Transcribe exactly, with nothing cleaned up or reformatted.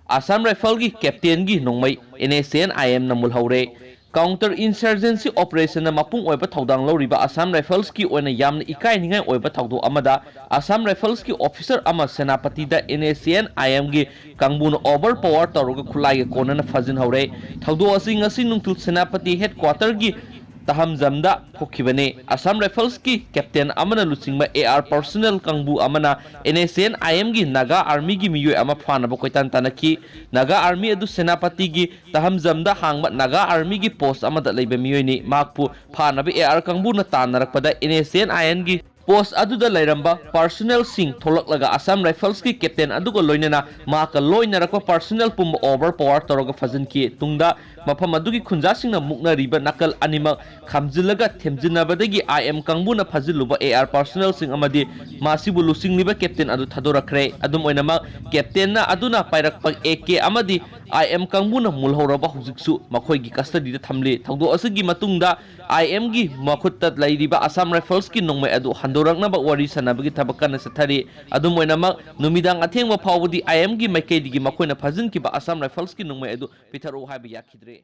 ꯑꯁꯥꯝ ꯔꯥꯏꯐꯜꯒꯤ ꯀꯦꯞꯇꯦꯟꯒꯤ ꯅꯣꯡꯃꯩ N S A N I ꯑꯦꯝꯅ ꯃꯨꯜꯍꯧꯔꯦ꯫ Counter insurgency operationꯗ ꯃꯄꯨꯡ ꯑꯣꯏꯕ ꯊꯧꯗꯥꯡ ꯂꯧꯔꯤꯕ ꯑꯁꯥꯝ ꯔꯥꯏꯐꯜꯁꯀꯤ ꯑꯣꯏꯅ ꯌꯥꯝꯅ ꯏꯀꯥꯏꯅꯤꯡꯉꯥꯏ ꯑꯣꯏꯕ ꯊꯧꯗꯣꯛ ꯑꯃꯗ ꯑꯁꯥꯝ ꯔꯥꯏꯐꯜꯁꯀꯤ officer ꯑꯃ ꯁꯦꯅꯥꯄꯇꯤꯗ ꯑꯦꯟ ꯑꯦꯁ ꯑꯦ ꯑꯦꯟ ꯑꯥꯏ ꯑꯦꯝꯒꯤ ꯀꯥꯡꯕꯨꯅ overpower ꯇꯧꯔꯒ ꯈꯨꯠꯂꯥꯏꯒ ꯀꯣꯟꯅꯅ ꯐꯥꯖꯤꯟꯍꯧꯔꯦ꯫ ꯊꯧꯗꯣꯛ ꯑꯁꯤ ꯉꯁꯤ ꯅꯨꯡꯊꯤꯜ ꯁꯦꯅꯥꯄꯇꯤ headquarterꯒꯤ ꯇꯍꯝꯖꯝꯗ ꯊꯣꯛꯈꯤꯕꯅꯤ꯫ ꯑꯁꯥꯝ ꯔꯥꯏꯐꯜꯁꯀꯤ ꯀꯦꯞꯇꯦꯟ ꯑꯃꯅ ꯂꯨꯆꯤꯡꯕ ꯑꯦ ꯑꯥꯔ personnel ꯀꯥꯡꯕꯨ ꯑꯃꯅ ꯑꯦꯟ ꯑꯦꯁ ꯑꯦ ꯑꯦꯟ ꯑꯥꯏ ꯑꯦꯝꯒꯤ ꯅꯥꯒꯥ ꯑꯥꯔꯃꯤꯒꯤ ꯃꯤꯑꯣꯏ ꯑꯃ ꯐꯥꯅꯕ ꯀꯣꯏꯇꯥꯟ ꯇꯥꯟꯅꯈꯤ꯫ ꯅꯥꯒꯥ ꯑꯥꯔꯃꯤ ꯑꯗꯨ ꯁꯦꯅꯥꯄꯇꯤꯒꯤ ꯇꯍꯝꯖꯝꯗ ꯍꯥꯡꯕ ꯅꯥꯒꯥ ꯑꯥꯔꯃꯤꯒꯤ post ꯑꯃꯗ ꯂꯩꯕ ꯃꯤꯑꯣꯏꯅꯤ꯫ ꯃꯍꯥꯛꯄꯨ ꯐꯥꯅꯕ ꯑꯦ ꯑꯥꯔ ꯀꯥꯡꯕꯨꯅ ꯇꯥꯟꯅꯔꯛꯄꯗ ꯑꯦꯟ ꯑꯦꯁ ꯑꯦ ꯑꯦꯟ ꯑꯥꯏ ꯑꯦꯝꯒꯤ post ꯑꯗꯨꯗ ꯂꯩꯔꯝꯕ personnelꯁꯤꯡ ꯊꯣꯛꯂꯛꯂꯒ ꯑꯁꯥꯝ ꯔꯥꯏꯐꯜꯁꯀꯤ ꯀꯦꯞꯇꯦꯟ ꯑꯗꯨꯒ ꯂꯣꯏꯅꯅ ꯃꯍꯥꯛꯀ ꯂꯣꯏꯅꯔꯛꯄ personnel ꯄꯨꯝꯕ overpower ꯇꯧꯔꯒ ꯐꯥꯖꯤꯟꯈꯤ꯫ ꯇꯨꯡꯗ ꯃꯐꯝ ꯑꯗꯨꯒꯤ ꯈꯨꯟꯖꯥꯁꯤꯡꯅ ꯃꯨꯛꯅꯔꯤꯕ ꯅꯥꯀꯜ ꯑꯅꯤꯃꯛ ꯈꯥꯝꯖꯤꯜꯂꯒ ꯊꯦꯝꯖꯤꯟꯅꯕꯗꯒꯤ ꯑꯥꯏ ꯑꯦꯝ ꯀꯥꯡꯕꯨꯅ ꯐꯥꯖꯤꯜꯂꯨꯕ ꯑꯦ ꯑꯥꯔ personnelꯁꯤꯡ ꯑꯃꯗꯤ ꯃꯁꯤꯕꯨ ꯂꯨꯆꯤꯡꯂꯤꯕ ꯀꯦꯞꯇꯦꯟ ꯑꯗꯨ ꯊꯥꯗꯣꯔꯛꯈ꯭ꯔꯦ꯫ ꯑꯗꯨꯝ ꯑꯣꯏꯅꯃꯛ, ꯀꯦꯞꯇꯦꯟꯅ ꯑꯗꯨꯅ ꯄꯥꯏꯔꯛꯄ ꯑꯦ ꯀꯦ ꯑꯃꯗꯤ ꯑꯥꯏ ꯑꯦꯝ ꯀꯥꯡꯕꯨꯅ ꯃꯨꯜꯍꯧꯔꯕ ꯍꯧꯖꯤꯛꯁꯨ ꯃꯈꯣꯏꯒꯤ custodyꯗ ꯊꯝꯂꯤ꯫ ꯊꯧꯗꯣꯛ ꯑꯁꯤꯒꯤ ꯃꯇꯨꯡꯗ ꯑꯥꯏ ꯑꯦꯝꯒꯤ ꯃꯈꯨꯠꯇ ꯂꯩꯔꯤꯕ ꯑꯁꯥꯝ ꯔꯥꯏꯐꯜꯁꯀꯤ ꯅꯣꯡꯃꯩ ꯑꯗꯨ ꯍꯟꯗꯣꯔꯛꯅꯕ ꯋꯥꯔꯤ ꯁꯥꯟꯅꯕꯒꯤ ꯊꯕꯛ ꯀꯟꯅ ꯆꯠꯊꯔꯤ꯫ ꯑꯗꯨꯝ ꯑꯣꯏꯅꯃꯛ, ꯅꯨꯃꯤꯗꯥꯡ ꯑꯊꯦꯡꯕ ꯐꯥꯎꯕꯗꯤ ꯑꯥꯏ ꯑꯦꯝꯒꯤ ꯃꯥꯏꯀꯩꯗꯒꯤ ꯃꯈꯣꯏꯅ ꯐꯥꯖꯤꯟꯈꯤꯕ ꯑꯁꯥꯝ ꯔꯥꯏꯐꯜꯁꯀꯤ ꯅꯣꯡꯃꯩ ꯑꯗꯨ ꯄꯤꯊꯔꯛꯎ ꯍꯥꯏꯕ ꯌꯥꯈꯤꯗ꯭ꯔꯦ꯫